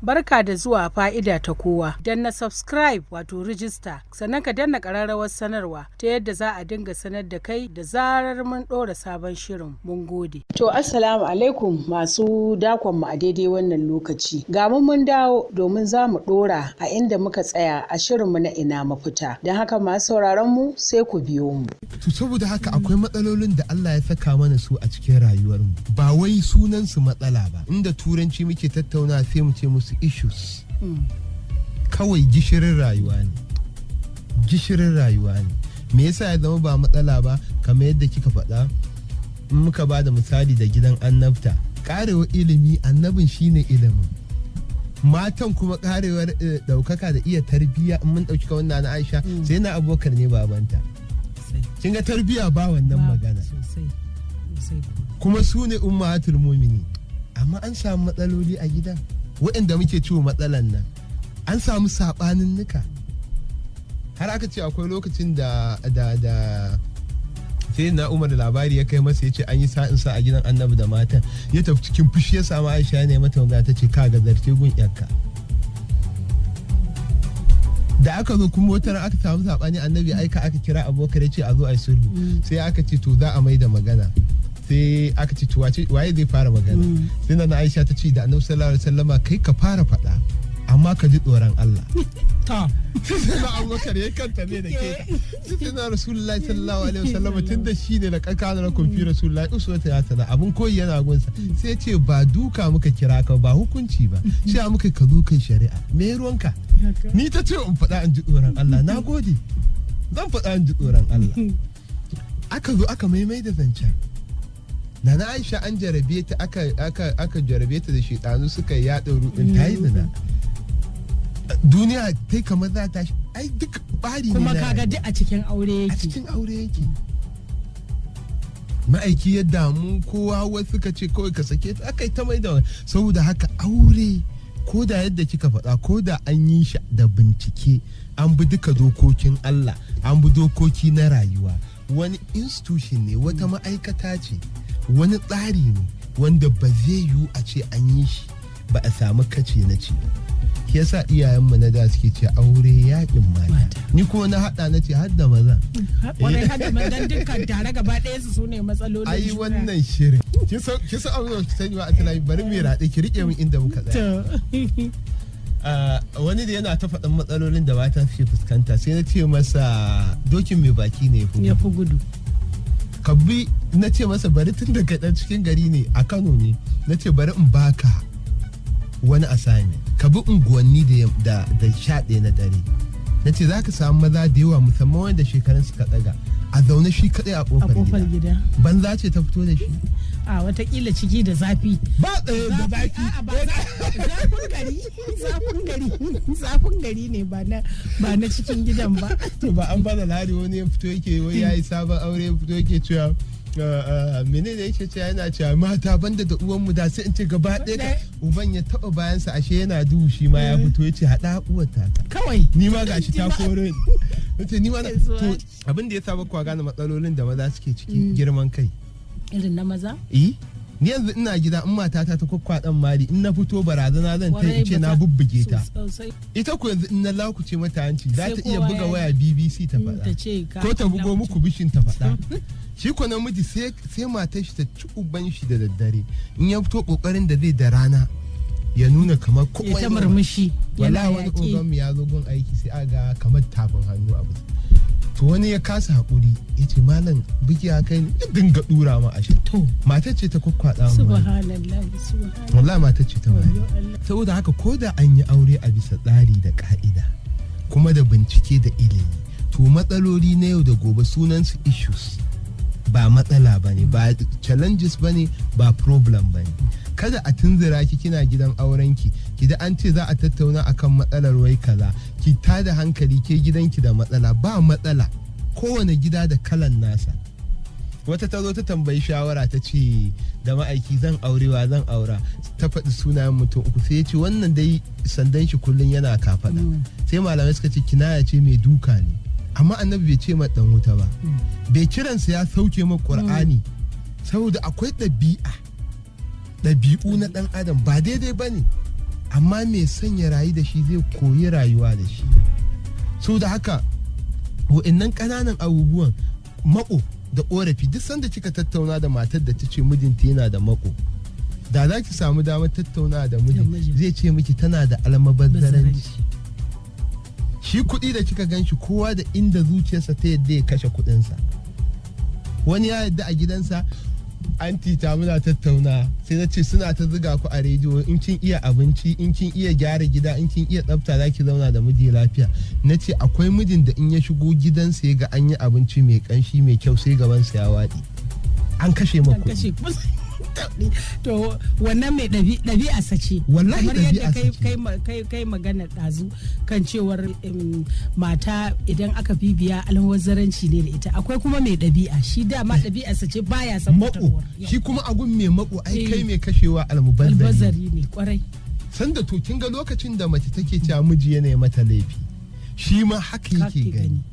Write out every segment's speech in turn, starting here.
Barka da zuwa Fa'ida ta Kowa. Danna subscribe wato rijista, sannan ka danna ƙararrawar sanarwa ta yadda za a dinga sanar da kai da zarar mun ɗora sabon shirin. Mun gode. To, assalamu alaikum masu dakon mu a daidai wannan lokaci. Ga mu mun dawo domin za mu ɗora a inda muka tsaya a shirinmu na Ina Mafita. Don haka masu sauraron mu, sai ku biyo mu. To, saboda haka akwai matsalolin da Allah ya saka mana su a cikin rayuwarmu. Ba wai sunan su matsala ba. Inda Turanci muke tattauna, sai mu ce musu issues. Kawai gishirin rayuwa ne. Gishirin rayuwa ne. Me yasa ya zama ba matsala ba? Kamar yadda kika faɗa, in muka ba da misali da gidan annabta, karewar ilimi, annabin shine ilimin. Matan kuma karewar ɗaukaka da iya tarbiyya. In mun ɗauki kamar na Aisha, sai na Abubakar ne babanta. Kin ga tarbiyya, ba wannan magana. Kuma su ne ummahatul mumini. Amma an samu matsaloli a gidan waɗanda muke ciwo matsalan nan. An samu saɓanin nuka. Har aka ce akwai lokacin da sai na Umar, labari ya kai masa, ya ce an yi sa'in sa a gidan Annabi da matan. Ya tafi cikin fushi, ya samu Aisha ne mata magana, ta ce, "Ka ga zarce gun yakka." Da aka zo kuma wata aka samu sabani, Annabi aika aka kira Abubakar, ya ce a zo a yi sulhu. Sai aka ce, to, za a mai da magana. Sai aka ce, to, waye zai fara magana? Sai na Aisha ta ce da Annabi sallallahu alaihi wasallama, "Kai ka fara faɗa, amma ka ji tsoron Allah." Sai na Abubakar ya kanta ne da ke. Sai na Rasulullahi sallallahu alaihi wasallama, tun da shi ne da kakana na kumfi Rasulullahi uswata ya sana, abun koyi yana gunsa, sai ce, "Ba duka muka kira ka ba, hukunci ba sai muka ka zo kai shari'a. Me ruwanka? Ni ta ce in faɗa in ji tsoron Allah. Na gode, zan faɗa in ji tsoron Allah." Aka zo aka maimai da zancen. Nana Aisha an jarabe ta, aka jarabe ta da shedanu suka yaɗa rudin ta yi zina. Duniya tai kamar za ta ai duk bari ne Kuma na kaga rayuwa. Duk a cikin aure A yake. cikin aure yake. Ma'aiki ya damu kowa, wasu suka ce kawai ka sake ta. Aka yi ta mai da. Saboda haka aure, ko da yadda kika faɗa, ko da an yi shi da bincike, an bi duka dokokin Allah, an bi dokoki na rayuwa, wani institution ne, wata ma'aikata ce, wani tsari ne wanda ba zai yiwu a ce an yi shi ba a samu kace na ce ba. Shi yasa iyayenmu na da suke ce aure yakin mata. Ni kuma na haɗa, na ce har da maza. Kwarai, hada madan dukkan tare gaba ɗaya su ne matsalolin Ai juna. wannan shirin, kin san abin da ki sani ba a tunani, bari mai raɗe ki rike min inda muka tsaya. To. Ah, wani da yana ta faɗin matsalolin da mata suke fuskanta, sai na ce masa dokin mai baki ne ya fi Ya gudu. fi gudu. Ka bi, na ce masa bari, tun da ɗan cikin gari ne, a Kano ne, na ce bari in baka wani assignment: ka bi unguwanni da 11 na dare. Na ce za ka samu maza da yawa, musamman wanda shekarun suka ɗaga, a zaune shi kaɗai a A ƙofar kofar gida. gida. Banza ce ta fito da shi? A watakila ciki da zafi. Ba tsaye da zafi. A'a, ba zafin gari, zafin gari, zafin gari ne, ba na cikin gidan ba. To, ba an bada lari, wani ya fito yake wai yayi sabon aure, ya fito yake cewa menene yake cewa, yana cewa mata banda da uwan mu da sai in ce gaba ɗaya uban ya taba bayansa, ashe yana duhu, shi ma ya fito ya ce haɗa uwar taka. Kawai. Ni ma gashi ta kore ni. Nace ni ma to, abin da ya sa ba gane matsalolin da maza suke ciki, girman kai. Irin na maza. Eh, ni yanzu ina gida, in matata ta kwakwaɗan mari, in na fito barazana zan ta in ce na bubbuge ta. Sosai. Ita ko yanzu in na lakuce mata hanci, za Sai ta iya kowa buga ya waya BBC ta Ta faɗa ce ka ko ta bugo muku bishin ta faɗa. Shi ko namiji, sai matar shi ta ci uban shi da daddare, in ya fito kokarin da zai da rana ya nuna kamar Ya komai ta normal. murmushi yana Wallahi wani yaƙi. ogan mu ya zo gun aiki, sai aga kamar tafin hannu abu. To, wani ya kasa haƙuri, ya ce, "Malam, biki ya kai ni," ya dinga dura ma a To. Matar ce ta kwakwada mu mari. Subhanallah, subhanallah. Wallahi matar ce ta mari. Wayyo Allah. Saboda haka ko da an yi aure a bisa tsari da ka'ida kuma da bincike da ilimi, to matsaloli na yau da gobe sunansu issues, ba matsala ba ne, ba challenges ba ne, ba problem ba ne. Kada a tunzura ki kina gidan aurenki, ki da an ce za a tattauna akan matsalar wai kaza, ki tada hankali, ke gidanki da matsala. Ba matsala, kowane gida da kalan nasa. Wata ta zo ta tambayi shawara, ta ce da ma'aiki, "Zan aurewa zan aura?" Ta faɗi sunayen mutum uku. Sai ya ce, "Wannan dai sandan shi kullum yana kafaɗa." Sai malamai suka ce kinaya ce, mai duka ne. Amma Annabi bai ce ma dan wuta ba, bai kiransa ya sauke ma Qur'ani, saboda akwai ɗabi'a, ɗabi'u na ɗan adam ba daidai ba ne. Amma mai son ya rayu da shi zai koyi rayuwa da shi. So da haka wa'annan ƙananan abubuwan, mako da ƙorafi, duk sanda kika tattauna da matar da ta ce mijinta yana da mako, da za ki samu damar tattauna da mijin, mijin. zai ce miki tana da almabazzaranci. Shi kuɗi da kika gan shi, kowa da inda zuciyarsa ta yadda ya kashe kuɗinsa. Wani ya yadda a gidansa. Anti ta muna tattauna, sai na ce suna ta zuga ku a rediyo, in kin iya abinci, in kin iya gyara gida, in kin iya tsafta, za ki zauna da miji lafiya. Na ce akwai mijin da in ya shigo gidansa ya ga an yi abinci mai kanshi mai kyau, sai gabansa ya waɗi, an kashe ma An kuɗi. kashe. To wannan mai ɗabi'a sace. Wallahi Kamar yadda ɗabi'a kai sace. kai magana ɗazu kan cewar mata idan aka bibiya almubazzaranci ne da ita, akwai kuma mai ɗabi'a, shi dama ɗabi'a sace baya son Mako. fitarwar. Shi kuma agun mai mako, ai kai mai kashewa almubazzari. Albazari ne kwarai. Sanda to kin ga lokacin da mace take cewa miji yana mata laifi, shi ma haka yake Haka gani.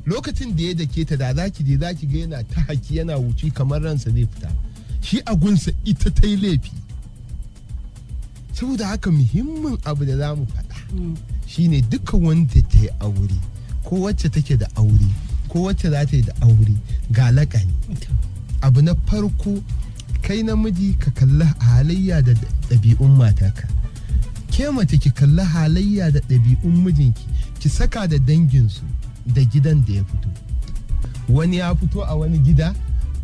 Lokacin da ya dake ta, da zaki je zaki ga yana ta haki, yana wuci kamar ransa zai fita. Shi a gunsa ita ta yi laifi. Saboda haka muhimmin abu da za mu faɗa shine duka wanda ta yi aure, ko wacce take da aure, ko wacce za ta yi da aure, ga laƙani. Abu na farko, kai namiji ka kalli halayya da ɗabi'un matarka. Ke mace ki kalli halayya da ɗabi'un mijinki, ki saka da danginsu da gidan da ya fito. Wani ya fito a wani gida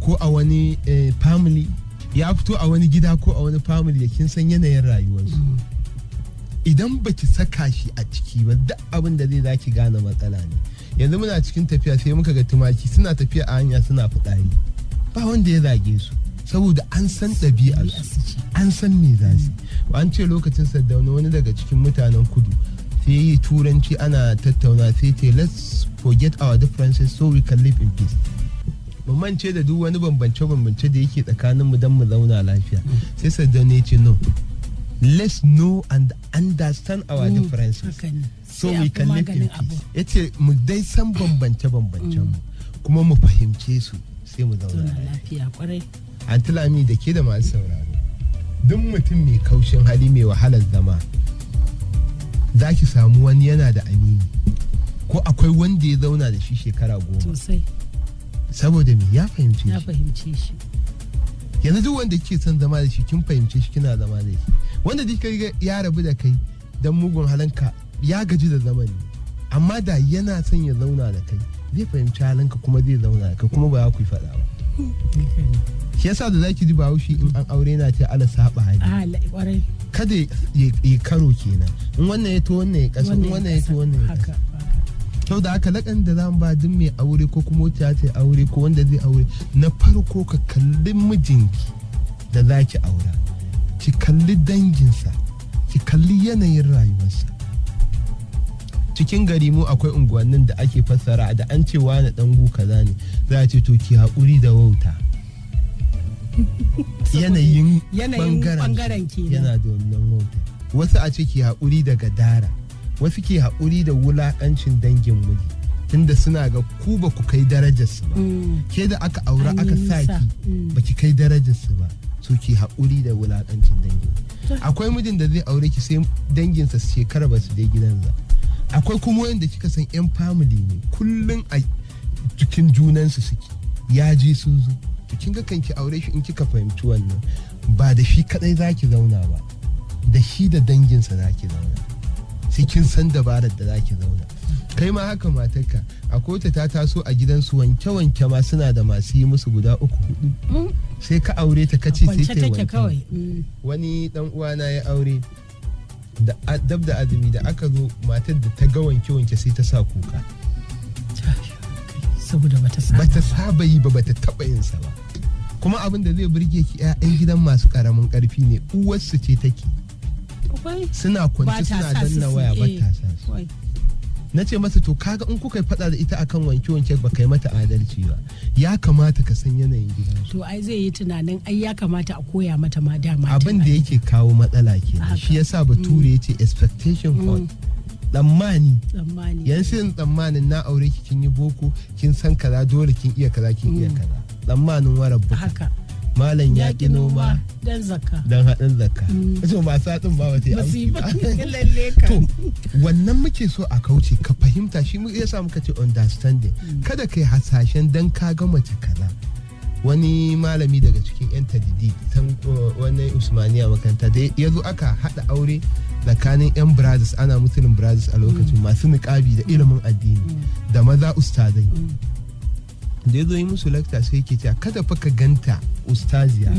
ko a wani family, ya fito a wani gida ko a wani family da kin san yanayin rayuwarsu. Idan baki saka shi a ciki ba, duk abin da zai zaki gane matsala ne. Yanzu muna cikin tafiya sai muka ga tumaki suna tafiya a hanya suna fitsari. Ba wanda ya zage su, saboda an san ɗabi'arsu, an san me za su. An ce lokacin Sardauna, wani daga cikin mutanen kudu sai yi turanci, ana tattauna sai ce, "Let's forget our differences so we can live in peace." Mu mance da duk wani bambance-bambance da yake tsakaninmu don mu zauna lafiya. Sai Sardauna ya ce, "No, let's know and understand our differences Haka ne. so Sai we a fi can live in maganin abu. peace." Ya ce mu dai san bambance-bambancen mu kuma mu fahimce su, sai mu zauna Zauna lafiya. lafiya kwarai. Anti Lami, da ke da masu sauraro, duk mutum mai kaushin hali, mai wahalar zama, za ki samu wani yana da amini ko akwai wanda ya zauna da shi shekara 10. Sosai. Saboda me? Ya fahimce Ya shi. fahimce shi. Yanzu duk wanda kike son zama da shi, kin fahimce shi, kina zama da shi. Wanda duk ka ga ya rabu da kai dan mugun halinka, ya gaji da zaman ne. Amma da yana son ya zauna da kai, zai fahimci halinka kuma zai zauna da kai, kuma ba za ku yi faɗa ba. Shi yasa da zaki ji Bahaushe in an aure na ce ala saba hali. A kwarai. Kada ya karo kenan, in wannan ya to, wannan ya kasa, in wannan ya to, wannan ya Haka. kasa. Haka. Sau da haka lakan da zamu ba duk mai aure ko kuma wacce ta yi aure ko wanda zai aure, na farko ka kalli mijinki da za ki aura, ki kalli danginsa, ki kalli yanayin rayuwarsa. Cikin gari mu akwai unguwannin da ake fassara da an ce wani dangu kaza ne, za a ce to ki haƙuri da wauta. Yanayin Yanayin bangaren bangaren kenan. Yana da wannan wauta. Wasu a ce ki haƙuri da gadara, wasu ke haƙuri da wulaƙancin dangin miji, tunda suna ga ku ba ku kai darajarsu ba. Ke da aka aura An yi aka sa nisa. ki, ba ki kai darajarsu ba, so ki haƙuri da wulaƙancin dangin. Akwai mijin da zai aure ki sai danginsa su shekara ba su je gidansa. Akwai kuma wanda kika san yan family ne, kullum a cikin junansu suke, ya je sun zo. To kin ga kan ki aure shi, in kika fahimci wannan, ba da shi kadai zaki zauna ba, da shi da danginsa zaki zauna. Sai kin san dabarar da zaki zauna. Kai ma haka matarka, akwai wata ta taso a gidansu wanke-wanke ma suna da masu yi musu guda uku, hudu, sai ka aure ta kace sai Kwance ta yi take wanke. kawai. Wani dan uwana ya aure da dab da azumi da aka zo, matar da ta ga wanke-wanke sai ta sa kuka. Saboda bata saba. Bata saba yi ba, bata taba yin sa ba. Kuma abin da zai burge ki, 'ya'yan gidan masu karamin karfi ne, uwarsu ce take suna Ba kwance ta suna sa su danna su waya, ba ta sa su. Na ce masa, to kaga in kuka yi fada da ita akan wanke-wanke, ba kai mata adalci ba. Ya kamata ka san yanayin gidansu. To ai zai yi tunanin ai ya kamata a koya mata ma dama tun Abin da a yake kawo matsala kenan. Haka. Shi yasa Bature ya ce expectation hurt, tsammani. Tsammani. Yanzu yin tsammanin na aure ki, kin yi boko, kin san kaza, dole kin iya kaza, kin iya kaza, tsammanin warar buka. Haka. Malam ya ƙi noma dan zakka. Dan haɗin zakka. To, masu hatsin ba wata Ba su yi aiki ba. ba. Lalle ka. To, wannan muke so a kauce, ka fahimta shi mu yasa muka ce understanding. Kada kai hasashen dan ka ga mace kaza. Wani malami daga cikin yan tadidi tan wani Usmaniya makaranta da ya zo, aka haɗa aure tsakanin yan brothers, ana Muslim Brothers a lokacin, masu niƙabi da ilimin addini da maza ustazai. Da ya zo yi musu lecture, sai yake cewa kada fa ka ganta ustaziya,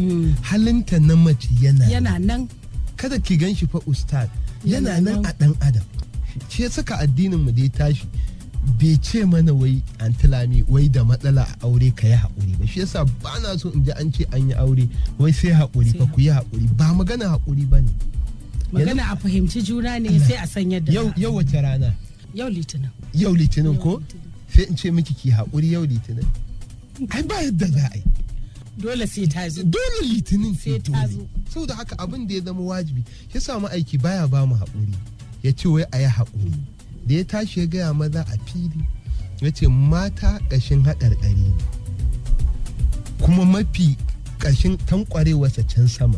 halinta na mace yana Yana nan. Kada ki gan shi fa ustaz, yana Yana nan nan. a dan adam. Shi ya saka addinin mu da ya tashi bai ce mana wai, antilami, wai da matsala a aure ka yi haƙuri ba. Shi yasa ba na so in ji an ce an yi aure wai sai haƙuri fa, ku yi haƙuri. Ba magana haƙuri ba ne. Magana a fahimci juna ne, sai a san yadda Yau za a- yau wace rana? Yau Litinin. Yau Litinin. Yau Ko Litinin. sai in ce miki ki haƙuri yau Litinin, ai ba yadda za a yi. Dole sai ta zo. Dole Litinin Sai ce ta dole. zo. Saboda haka abin da ya zama wajibi ya samu aiki baya ba mu haƙuri, ya ce wai a yi haƙuri. Da ya tashi ya gaya maza a fili, ya ce mata ƙashin haƙarƙari ne, kuma mafi ƙashin tankwarewarsa can sama.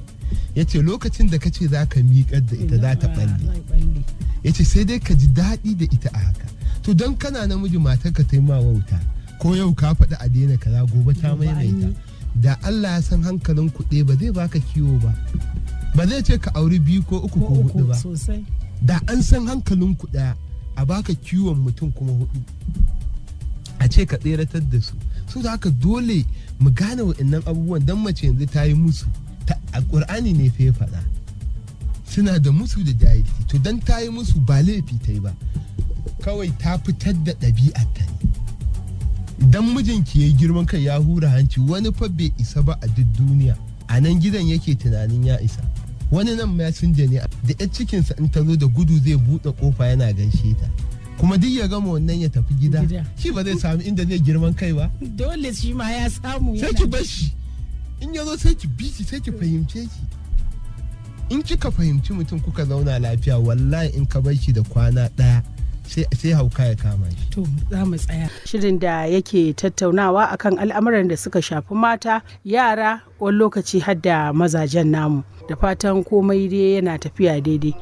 Ya ce lokacin da ka ce za ka miƙar da ita, za ta ɓalle. Zai balle. Ya ce sai dai ka ji daɗi da ita a haka. To, don kana namiji matar ka ta yi ma wauta, ko yau ka faɗi a daina kaza, gobe ta Gobe an maimaita, yi. da Allah ya san hankalin kuɗe, ba zai baka kiwo ba, ba zai ce ka auri biyu ko uku ko ko hudu uku ba. Sosai. Da an san hankalin ku ɗaya, a baka kiwon mutum kuma hudu, a ce ka tseratar da su. So da haka dole mu gane wa'annan abubuwan. Dan mace yanzu ta yi musu ta, a ƙur'ani ne fa ya faɗa suna da musu da jahilci. To, dan ta yi musu ba laifi ta yi ba, kawai ta fitar da ɗabi'ar ta ne. Idan mijinki ya yi girman kai, ya hura hanci, wani fa bai isa ba a duk duniya, a nan gidan yake tunanin ya isa. Wani nan masinja ne, da yar cikinsa in ta zo da gudu zai buɗe kofa yana gaishe ta, kuma duk ya gama wannan ya tafi gida. Gida. Shi ba zai sami inda zai girman kai ba. Dole shi ma ya samu. Sai Yana ki bar shi, in ya zo sai ki bi shi, sai ki fahimce shi. In kika fahimci mutum kuka zauna lafiya, wallahi in ka bar shi da kwana ɗaya, sai hauka ya kama shi. To, za mu tsaya. Shirin da yake tattaunawa akan al'amuran da suka shafi mata, yara, wani lokaci har da mazajen namu. Da fatan komai dai yana tafiya daidai.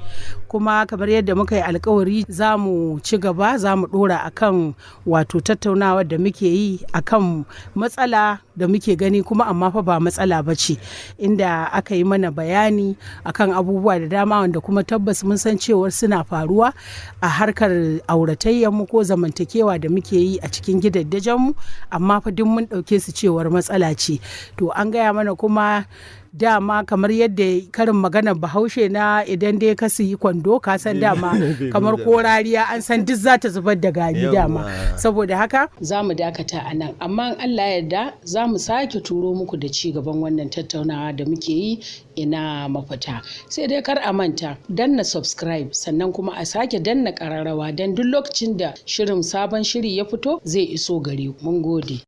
Kuma kamar yadda muka yi alkawari, za mu ci gaba, za mu dora akan wato tattaunawa da muke yi akan matsala da muke gani kuma amma fa ba matsala ba ce, inda aka yi mana bayani akan abubuwa da dama wanda kuma tabbas mun san cewar suna faruwa a harkar auratayyarmu ko zamantakewa da muke yi a cikin gidajenmu, amma fa duk mun ɗauke su cewar matsala ce. To, an gaya mana kuma dama kamar yadda karin maganar Bahaushe na idan dai ka siyi kwando, ka san dama kamar ko rariya, an san duk za ta zubar da gari dama. Saboda haka za mu dakata a nan, amma in Allah yarda za mu sake turo muku da ci gaban wannan tattaunawa da muke yi, ina mafita. Sai dai kar a manta danna subscribe, sannan kuma a sake danna kararrawa don duk lokacin da shirin sabon shiri ya fito zai iso gare ku. Mun gode.